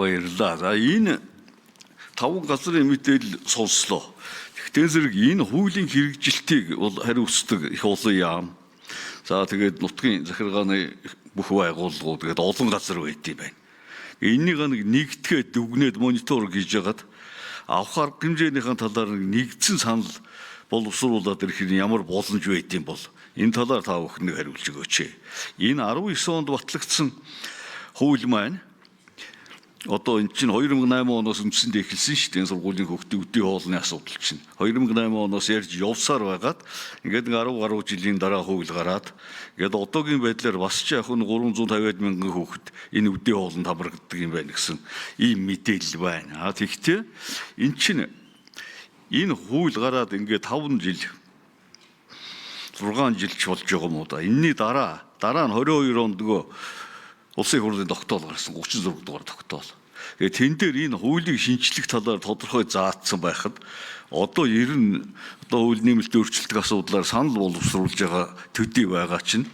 Баярлалаа. За, энэ таван газрын мэдээлэл сонслоо. Тэгтээ зэрэг энэ хуулийн хэрэгжилтийг бол хариуцдаг их олон яам. За, тэгээд нутгийн захиргааны бүх байгууллагууд тэгээд олон газар байд юм байна. Энийг нэг нэгтгэхэд дүгнээд монитор хийж ягаад авах арга хэмжээнийхэн талаар нэг нэгдсэн санал боловсруулад ирэх нь ямар боломж байд юм бол энэ талаар та бүхнийг хариулж өгөөч. Энэ 19 онд батлагдсан хууль маань одоо энэ чинь 2008 оноос үндсэндээ эхэлсэн шүү дээ. Энэ сургуулийн хүүхдийн өдний хоолны асуудал чинь 2008 оноос ярьж явсаар байгаад ингээд 10 гаруй жилийн дараа хууль гараад ингээд одоогийн байдлаар бас ч яг нь 350 мянган хүүхэд энэ өдний хоолнд хамрагддаг юм байна гэсэн ийм мэдээлэл байна. А тэгтээ энэ чинь энэ хууль гараад ингээд 5 жил 6 жил ч болж байгаа юм уу да. Энийний дараа нь 22 онд нөгөө Улсын хурлын тогтоол гарсан, 36 дугаар тогтоол. Тэгээ тэн дээр энэ хуулийг шинчлэх талаар тодорхой заасан байхад одоо ер нь одоо хууль нэмэлт өөрчлөлтөх асуудлаар санал боловсруулж байгаа төдий байгаа чинь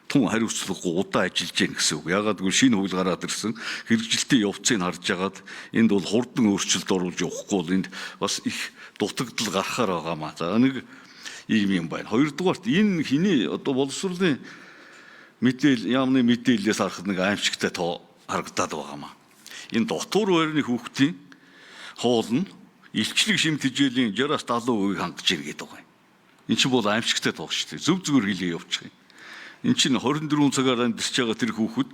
тун хариуцлагагүй удаан ажиллаж гин гэсэн үг. Ягаад гэвэл шинэ хууль гараад ирсэн, хэрэгжилтийн явцыг харж агаад энд бол хурдан өөрчлөлт оруулж явахгүй бол энд бас их дутагдал гарахаар байгаамаа. За, нэг ийм юм байна. Хоёрдугаарт энэ хиний одоо боловсролын мэдээлэл яамны мэдээллээс харахад нэг аимшигтай тоо харагдаад байгаамаа. Энэ дотуур байрны хүүхдийн хоол нь илчлэг шим тэжээлийн 60-аас 70% хангаж ир гэдэг байгаа юм. Энэ чинь бол аимшигтай тоо шүү дээ. Зөв зүгээр хэлээ явуучих юм. Энэ чинь 24 цагаар амьдарч байгаа тэр хүүхэд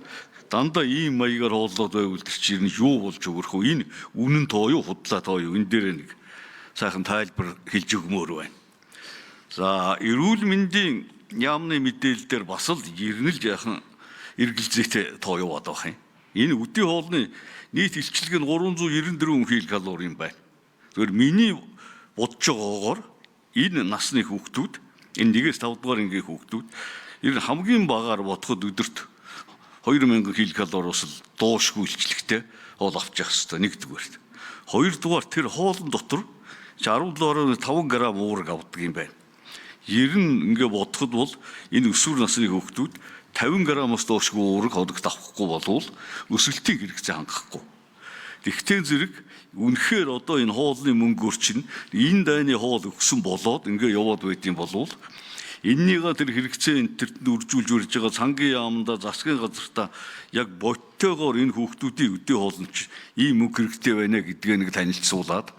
дандаа ийм маягаар хооллоод байвал тэр чинь юу болж өгөрөх вэ? Энэ үнэн тоо юу, худлаа тоо юу? Энэ дээр нэг сайхан тайлбар хэлж өгмөр байна. За, эрүүл мэндийн яамны мэдээлэл дээр бас л ер нь л яхан эргэлзээтэй тоо яваад байх юм. Энэ өдний хоолны нийт илчлэг нь 394 кил калори юм байна. Тэгэхээр миний бодож байгаагаар энэ насны хүүхдүүд, энэ 1-ээс 5 дугаар ангийн хүүхдүүд ер нь хамгийн багаар бодоход өдөрт 2000 кил калориос л дуушгүй илчлэгтэй хоол авч явах хэрэгтэй нэгдүгээрт. Хоёрдугаар тэр хоолн дотор 17.5 г уураг авдаг юм байна. Ер нь ингээ бодоход бол энэ өсвөр насны хүүхдүүд 50 грамаас доошгүй уураг хоногт авахгүй болвол өсөлтийн хэрэгцээ хангахгүй. Тэгтээ зэрэг үнэхээр одоо энэ хоолны мөнгөөр чинь энэ дайны хоол өгсөн болоод ингээ яваад байдсан болвол эннийга тэр хэрэгцээ энэ тэртэнд үржүүлж үрж байгаа цангийн яамдаа засгийн газартаа яг бодтойгоор энэ хүүхдүүдийн өдний хоолнд ийм мөнгө хэрэгтэй байна гэдгээ нэг танилцуулаад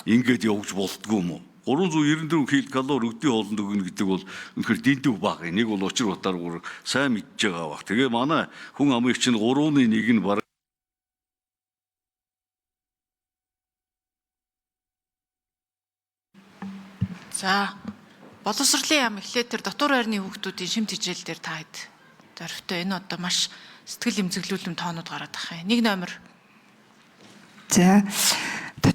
ингээд явж болдгоо юм уу? 394 кил калори өдний хоолнд өгнө гэдэг бол үнэхээр дэндүү бага. Энийг бол учир утааргүй сайн мэдж байгаа бах. Тэгээ манай хүн амыг чинь 3-ны 1 нь бараг За, боловсролын яам эхлээд тэр дотор байрны хүүхдүүдийн шим тэжээл дээр та хэд зоривтой. Энэ одоо маш сэтгэл эмзэглүүлэм тоонууд гараад ах юм. Нэг номер. За,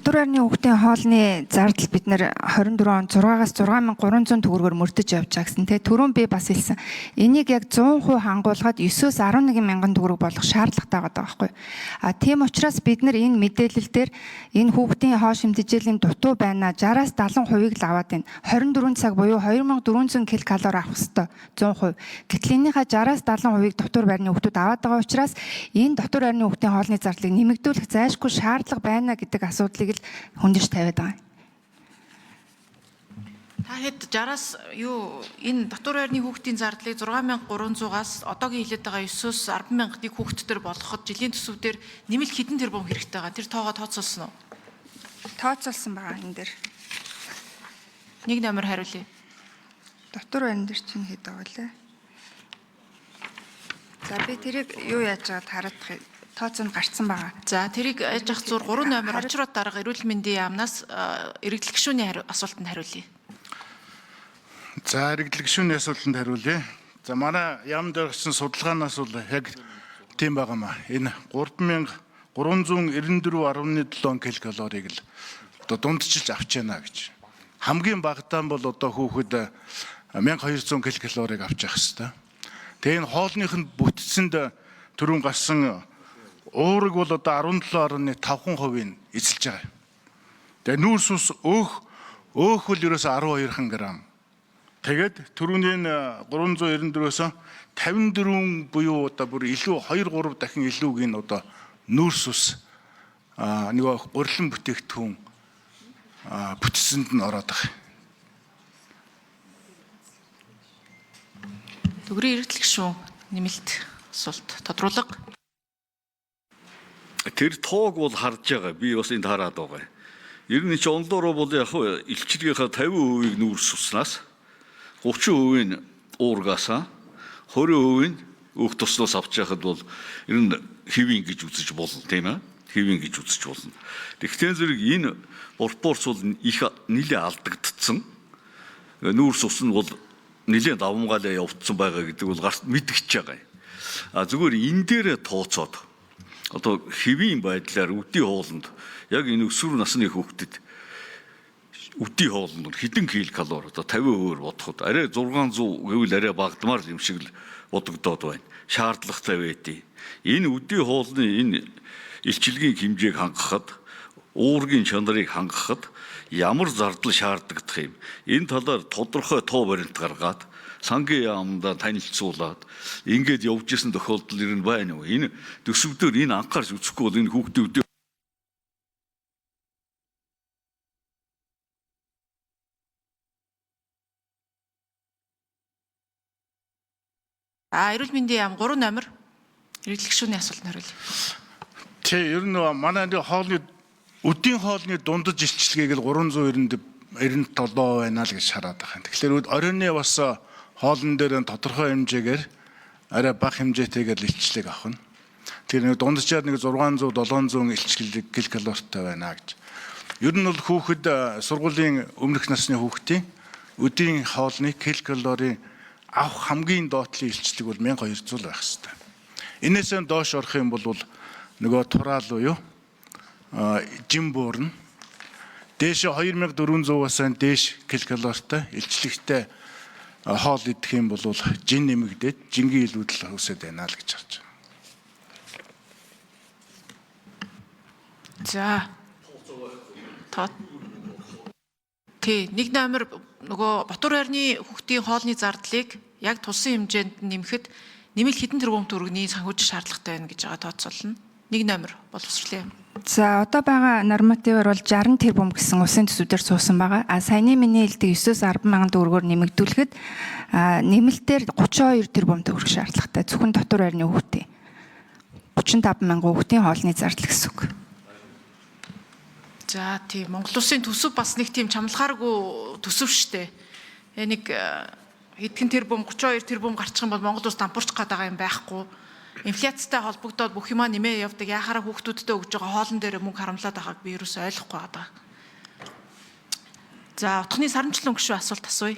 дотор байрны хүүхдийн хоолны зардал бид нэр 24 он 6-аас 6300 төгрөгөөр мөрдөж явж байгаа гэсэн. Тэ түрүүн би бас хэлсэн. Энийг яг 100% хангуулгаад 9-өөс 11 мянган төгрөг болох шаардлагатай байгаа байхгүй. А тийм учраас бид нар энэ мэдээлэл дээр энэ хүүхдийн хоол шимтгижээлийн дутуу байна. 60-аас 70%-ыг л аваад байна. 24 цаг буюу 2400 кил калори авах ёстой 100%. Гэтэл энийхээ 60-аас 70%-ыг дотор байрны хүүхдүүд аваад байгаа учраас энэ дотор байрны хүүхдийн хоолны зардлыг нэмэгдүүлэх зайлшгүй шаардлага байна гэдэг асуудлыг л хөндөж тавиад байгаа юм. Та хэд 60-аас юу энэ дотор байрны хүүхдийн зардлыг 6300-аас одоогийн хэлээд байгаа 9-өөс 10 000-ыг хүүхд төр болгоход жилийн төсөв дээр нэмэлт хэдэн тэрбум хэрэгтэй байгаа. Тэр тоогоо тооцоолсон уу? Тооцоолсон байгаа энэ дээр. Нэг номер хариулъя. Дотор байрны дээр чинь хэд байгаа вэ? За, би тэрийг юу яаж байгаад хараадах юм. Тооцоо нь гарцсан байгаа. За, тэрийг аж ах зур 3 номер очроод дарга эрүүл мэндийн яамнаас эрэгдэл гишүүний асуултанд хариулъя. За, эрэгдэл гишүүний асуултанд хариулъя. За, манай яам дээр гарсан судалгаанаас бол яг тийм байгаамаа. Энэ 3394.7 кил калорийг л одоо дундчилж авч яана гэж. Хамгийн багадаа бол одоо хүүхэд 1200 кил калорийг авч явах хэвээр. Тэгээ энэ хоолных нь бүтцэнд түрүүн гарсан уураг бол одоо 17.5% эзэлж байгаа. Тэгээ нүүрс ус өөх өөх бол ерөөсө 12 грамм. Тэгээд түрүүний 394-өөс 54 буюу одоо бүр илүү 2 3 дахин илүүг нь одоо нүүрс ус Нөгөө гурилан бүтээгдэхүүн бүтцэнд нь ороод байгаа. Төгрийн эргэлт гишүүн нэмэлт асуулт тодруулга. Тэр тоог бол харж байгаа. Би бас энд хараад байгаа. Ер нь чи онлоороо бол яг илчилгийнхаа 50%-ийг нүүрс уснаас 30%-ийг уургаасаа 20%-ийг өөх туслаас авч яхад бол ер нь хэвийн гэж үзэж болно, тийм ээ? Хэвийн гэж үзэж болно. Тэгвэл зэрэг энэ пропорц бол их нэлээд алдагдцсан. Нүүрс ус нь бол нэлээд давамгаалаа явагдсан байгаа гэдэг бол гарт мэдгэж байгаа юм. А зүгээр энэ дээрээ тооцоод одоо хэвийн байдлаар үдийн хоолнд яг энэ өсвөр насны хүүхдэд үдийн хоолнд хэдэн килокалори одоо 50%-аар бодоход арай 600 гэвэл арай багадмаар юм шиг л бодогдоод байна. Шаардлагатай байдیں۔ Энэ үдийн хоолны энэ илчилгийн хэмжээг хангахад, уургийн чанарыг хангахад ямар зардал шаардагдах юм? Энэ талаар тодорхой тоо баримт гаргаад сангийн яамдаа танилцуулаад ингээд явж исэн тохиолдол ер нь байна уу? Энэ төсөвдөр энэ анхаарч үзэхгүй бол энэ хүүхдийн үдийн А эрүүл мэндийн яам 3 номер эргэлт гишүүний асуултанд хариулъя. Тий, ер нь манай нэг хоолны өдийн хоолны дундаж илчилгээг л 397 байна л гэж хараад байгаа юм. Тэгэхээр оройны бас хоолн дээр тодорхой хэмжээгээр арай бага хэмжээтэйгээр л илчлэг авах нь. Тэр нэг дунджаар нэг 600 700 илчлэг килокалоритой байна гэж. Ер нь бол хүүхэд сургуулийн өмнөх насны хүүхдийн өдрийн хоолны килокалорийн авах хамгийн доотлын илчлэг бол 1200 байх хэвээр. Энээс нь доош орох юм бол нөгөө тураал буюу жим буурна. Дээш 2400-аас дээш килокалоритой илчлэгтэй хоол идэх юм бол жин нэмэгдээд жингийн илүүдэл үүсээд байна л гэж харж байна. За. Тоо. Тий, нэг номер нөгөө Батур байрны хүүхдийн хоолны зардлыг яг тулсан хэмжээнд нэмэхэд нэмэлт хэдэн тэрбум төгрөгийн санхүүжих шаардлагатай байна гэж байгаа тооцоолно. Нэг номер боловсрлын. За одоо байгаа нормативаар бол 60 тэрбум гэсэн улсын төсвүүдээр суусан байгаа. А саяны миний хэлдэг 9-өөс 10 мянган төгрөгөөр нэмэгдүүлэхэд нэмэлтээр 32 тэрбум төгрөг шаардлагатай. Зөвхөн дотор байрны хүүхдийн 35 мянган хүүхдийн хоолны зардал гэсэн үг. За тийм Монгол улсын төсөв бас нэг тийм чамлахааргүй төсөв штэ. Нэг хэдхэн тэрбум 32 тэрбум гарчих юм бол Монгол улс дампуурчих гээд байгаа юм байхгүй. Инфляцтай холбогдоод бүх юмаа нэмээ явдаг. Яхаараа хүүхдүүдтэй өгж байгаа хоолн дээр мөнгө харамлаад байгааг би ерөөсөй ойлгохгүй байгаа. За утганы сарамчлан гүшүү асуулт асууя.